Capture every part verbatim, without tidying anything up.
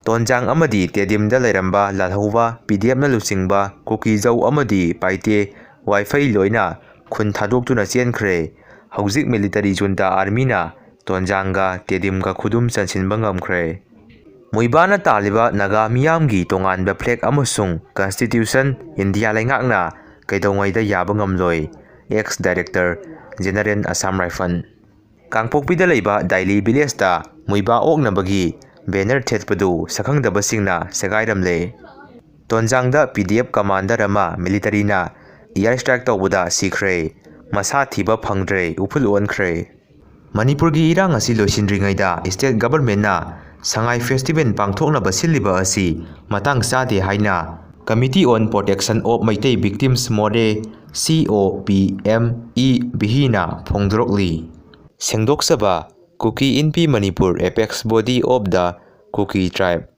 ꯇꯣꯟꯖꯥꯡ ꯑꯃꯗꯤ ꯇꯦꯗꯤꯝꯗ ꯂꯩꯔꯝꯕ ꯂꯥꯜꯍꯧꯕ ꯄꯤ ꯗꯤ ꯑꯦꯐꯅ ꯂꯨꯆꯤꯡꯕ ꯀꯨꯀꯤꯖꯧ ꯑꯃꯗꯤ ꯄꯥꯏꯇꯦ ꯋꯥꯏꯐꯩ ꯂꯣꯏꯅ ꯈꯨꯟ ꯊꯥꯗꯣꯛꯇꯨꯅ ꯆꯦꯟꯈ꯭ꯔꯦ꯫ ꯍꯧꯖꯤꯛ ꯃꯤꯂꯤꯇꯔꯤ ꯖꯨꯟꯇꯥ ꯑꯥꯔꯃꯤꯅ ꯇꯣꯟꯖꯥꯡꯒ ꯇꯦꯗꯤꯝꯒ ꯈꯨꯗꯨꯝ ꯆꯟꯁꯤꯟꯕ ꯉꯝꯈ꯭ꯔꯦ꯫ ꯃꯨꯏꯕꯥꯅ ꯇꯥꯜꯂꯤꯕ ꯅꯥꯒꯥ ꯃꯤꯌꯥꯝꯒꯤ ꯇꯣꯉꯥꯟꯕ ꯐ꯭ꯂꯦꯒ ꯑꯃꯁꯨꯡ ꯀꯟꯁꯇꯤꯇ꯭ꯌꯨꯁꯟ ꯏꯟꯗꯤꯌꯥ ꯂꯩꯉꯥꯛꯅ ꯀꯩꯗꯧꯉꯩꯗ ꯌꯥꯕ ꯉꯝꯂꯣꯏ꯫ X director general Assam rifle. ꯀꯥꯡꯄꯣꯛꯄꯤꯗ ꯂꯩꯕ ꯗꯥꯏꯂꯤ ꯚꯤꯂꯦꯖꯇ ꯃꯨꯏꯕꯥ ꯑꯣꯛꯅꯕꯒꯤ ꯕꯦꯅꯔ ꯊꯦꯠꯄꯗꯨ ꯁꯛꯈꯪꯗꯕꯁꯤꯡꯅ ꯁꯦꯒꯥꯏꯔꯝꯂꯦ꯫ ꯇꯣꯟꯖꯥꯡꯗ ꯄꯤ ꯗꯤ ꯑꯦꯐ ꯀꯃꯥꯟꯗꯔ ꯑꯃ ꯃꯤꯂꯤꯇꯔꯤꯅ ꯏꯌꯥꯔ ꯁ꯭ꯇ꯭ꯔꯥꯏꯛ ꯇꯧꯕꯗ ꯁꯤꯈ꯭ꯔꯦ꯫ ꯃꯁꯥ ꯊꯤꯕ ꯐꯪꯗ꯭ꯔꯦ, ꯎꯐꯨꯜ ꯑꯣꯟꯈ꯭ꯔꯦ꯫ ꯃꯅꯤꯄꯨꯔꯒꯤ ꯏꯔꯥꯡ ꯑꯁꯤ ꯂꯣꯏꯁꯤꯟꯗ꯭ꯔꯤꯉꯩꯗ ꯁ꯭ꯇꯦꯠ ꯒꯚꯔꯟꯃꯦꯟꯠꯅ ꯁꯉꯥꯏ ꯐꯦꯁꯇꯤꯚꯦꯜ ꯄꯥꯡꯊꯣꯛꯅꯕ ꯁꯤꯜꯂꯤꯕ ꯑꯁꯤ ꯃꯇꯥꯡ ꯆꯥꯗꯦ ꯍꯥꯏꯅ Committee on Protection of Meitei Victims More, C O P M E, ꯕꯤꯍꯤꯅ ꯐꯣꯡꯗꯣꯔꯛꯂꯤ꯫ ꯁꯦꯡꯗꯣꯛꯆꯕ꯫ Kuki Inpi Manipur, Apex Body of the Kuki Tribe꯫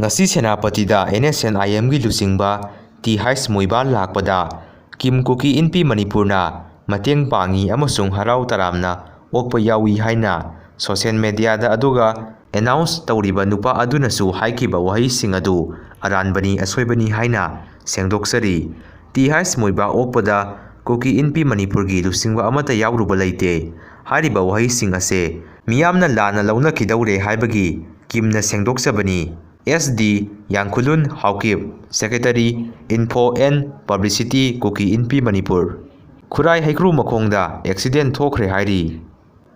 ꯉꯁꯤ ꯁꯦꯅꯥꯄꯇꯤꯗ ꯑꯦꯟ ꯑꯦꯁ ꯑꯦꯟ ꯑꯥꯏ ꯑꯦꯝꯒꯤ ꯂꯨꯆꯤꯡꯕ ꯇꯤ ꯍꯩꯆ ꯃꯨꯏꯕꯥ ꯂꯥꯛꯄꯗ ꯀꯤꯝ ꯀꯨꯀꯤ ꯏꯟꯄꯤ ꯃꯅꯤꯄꯨꯔꯅ ꯃꯇꯦꯡ ꯄꯥꯡꯏ ꯑꯃꯁꯨꯡ ꯍꯔꯥꯎ ꯇꯔꯥꯝꯅ ꯑꯣꯛꯄ ꯌꯥꯎꯏ ꯍꯥꯏꯅ ꯁꯣꯁꯤꯌꯦꯜ ꯃꯦꯗꯤꯌꯥꯗ ꯑꯗꯨꯒ ꯑꯦꯅꯥꯎꯟꯁ ꯇꯧꯔꯤꯕ ꯅꯨꯄꯥ ꯑꯗꯨꯅꯁꯨ ꯍꯥꯏꯈꯤꯕ ꯋꯥꯍꯩꯁꯤꯡ ꯑꯗꯨ ꯑꯔꯥꯟꯕꯅꯤ, ꯑꯁꯣꯏꯕꯅꯤ ꯍꯥꯏꯅ ꯁꯦꯡꯗꯣꯛꯆꯔꯤ꯫ ꯇꯤ ꯍꯩꯆ ꯃꯨꯏꯕꯥ ꯑꯣꯛꯄꯗ ꯀꯨꯀꯤ ꯏꯟꯄꯤ ꯃꯅꯤꯄꯨꯔꯒꯤ ꯂꯨꯆꯤꯡꯕ ꯑꯃꯠꯇ ꯌꯥꯎꯔꯨꯕ ꯂꯩꯇꯦ꯫ ꯍꯥꯏꯔꯤꯕ ꯋꯥꯍꯩꯁꯤꯡ ꯑꯁꯦ ꯃꯤꯌꯥꯝꯅ ꯂꯥꯟꯅ ꯂꯧꯅꯈꯤꯗꯧꯔꯦ ꯍꯥꯏꯕꯒꯤ ꯀꯤꯝꯅ ꯁꯦꯡꯗꯣꯛꯆꯕꯅꯤ꯫ S D ꯌꯥꯡꯈꯨꯂꯨꯟ Haokip, Secretary, Info and Publicity, ꯀꯨꯀꯤ ꯏꯟꯄꯤ ꯃꯅꯤꯄꯨꯔ꯫ ꯈꯨꯔꯥꯏ ꯍꯩꯀ꯭ꯔꯨ ꯃꯈꯣꯡꯗ ꯑꯦꯛꯁꯤꯗꯦꯟ ꯊꯣꯛꯈ꯭ꯔꯦ ꯍꯥꯏꯔꯤ꯫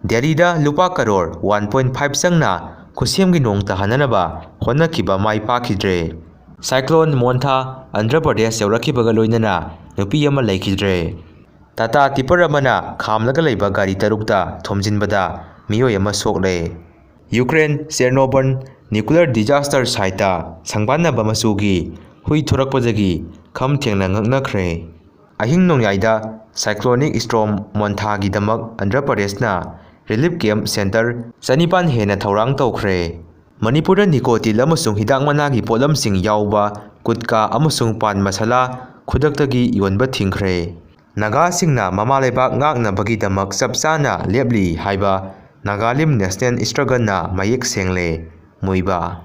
ꯗꯦꯜꯂꯤꯗ ꯂꯨꯄꯥ ꯀꯔꯣꯔ ꯋꯥꯟ ꯄꯣꯏꯟ ꯐꯥꯏꯚ ꯆꯪꯅ ꯈꯨꯠꯁꯦꯝꯒꯤ ꯅꯣꯡ ꯇꯥꯍꯟꯅꯅꯕ ꯍꯣꯠꯅꯈꯤꯕ ꯃꯥꯏ ꯄꯥꯛꯈꯤꯗ꯭ꯔꯦ꯫ ꯁꯥꯏꯀ꯭ꯂꯣꯟ ꯃꯣꯟꯊꯥ ꯑꯟꯙ꯭ꯔ ꯄ꯭ꯔꯗꯦꯁ ꯌꯧꯔꯛꯈꯤꯕꯒ ꯂꯣꯏꯅꯅ ꯅꯨꯄꯤ ꯑꯃ ꯂꯩꯈꯤꯗ꯭ꯔꯦ꯫ ꯇꯥꯇꯥ ꯇꯤꯄꯔ ꯑꯃꯅ ꯈꯥꯝꯂꯒ ꯂꯩꯕ ꯒꯥꯔꯤ ꯇꯔꯨꯛꯇ ꯊꯣꯝꯖꯤꯟꯕꯗ ꯃꯤꯑꯣꯏ ꯑꯃ ꯁꯣꯛꯂꯦ꯫ ꯌꯨꯀ꯭ꯔꯦꯟ ꯆꯦꯔꯅꯣꯕꯜ ꯅ꯭ꯌꯨꯀ꯭ꯂꯤꯌꯔ ꯗꯤꯖꯥꯁꯇꯔ ꯁꯥꯏꯠꯇ ꯁꯪꯕꯥꯟꯅꯕ ꯃꯆꯨꯒꯤ ꯍꯨꯏ ꯊꯣꯔꯛꯄꯗꯒꯤ ꯈꯝ ꯊꯦꯡꯅ ꯉꯛꯅꯈ꯭ꯔꯦ꯫ ꯑꯍꯤꯡ ꯅꯣꯡꯌꯥꯏꯗ ꯁꯥꯏꯀ꯭ꯂꯣꯅꯤꯛ ꯁ꯭ꯇꯣꯔꯝ ꯃꯣꯟꯊꯥꯒꯤꯗꯃꯛ ꯑꯟꯙ꯭ꯔ ꯄ꯭ꯔꯗꯦꯁꯅ ꯔꯤꯂꯤꯐ ꯀꯦꯝꯞ ꯁꯦꯟꯇꯔ ꯆꯅꯤꯄꯥꯟ ꯍꯦꯟꯅ ꯊꯧꯔꯥꯡ ꯇꯧꯈ꯭ꯔꯦ꯫ ꯃꯅꯤꯄꯨꯔꯗ ꯅꯤꯀꯣꯇꯤꯟ ꯑꯃꯁꯨꯡ ꯍꯤꯗꯥꯛ ꯃꯅꯥꯒꯤ ꯄꯣꯠꯂꯝꯁꯤꯡ ꯌꯥꯎꯕ ꯒꯨꯠꯀꯥ ꯑꯃꯁꯨꯡ ꯄꯥꯟ ꯃꯁꯥꯂꯥ ꯈꯨꯗꯛꯇꯒꯤ ꯌꯣꯟꯕ ꯊꯤꯡꯈ꯭ꯔꯦ꯫ ꯅꯥꯒꯥꯁꯤꯡꯅ ꯃꯃꯥ ꯂꯩꯕꯥꯛ ꯉꯥꯛꯅꯕꯒꯤꯗꯃꯛ ꯆꯞ ꯆꯥꯅ ꯂꯦꯞꯂꯤ ꯍꯥꯏꯕ ꯅꯥꯒꯥꯂꯤꯝ ꯅꯦꯁꯅꯦꯜ ꯁ꯭ꯇ꯭ꯔꯒꯜꯅ ꯃꯌꯦꯛ ꯁꯦꯡꯂꯦ꯫ ꯃꯨꯏꯕꯥ꯫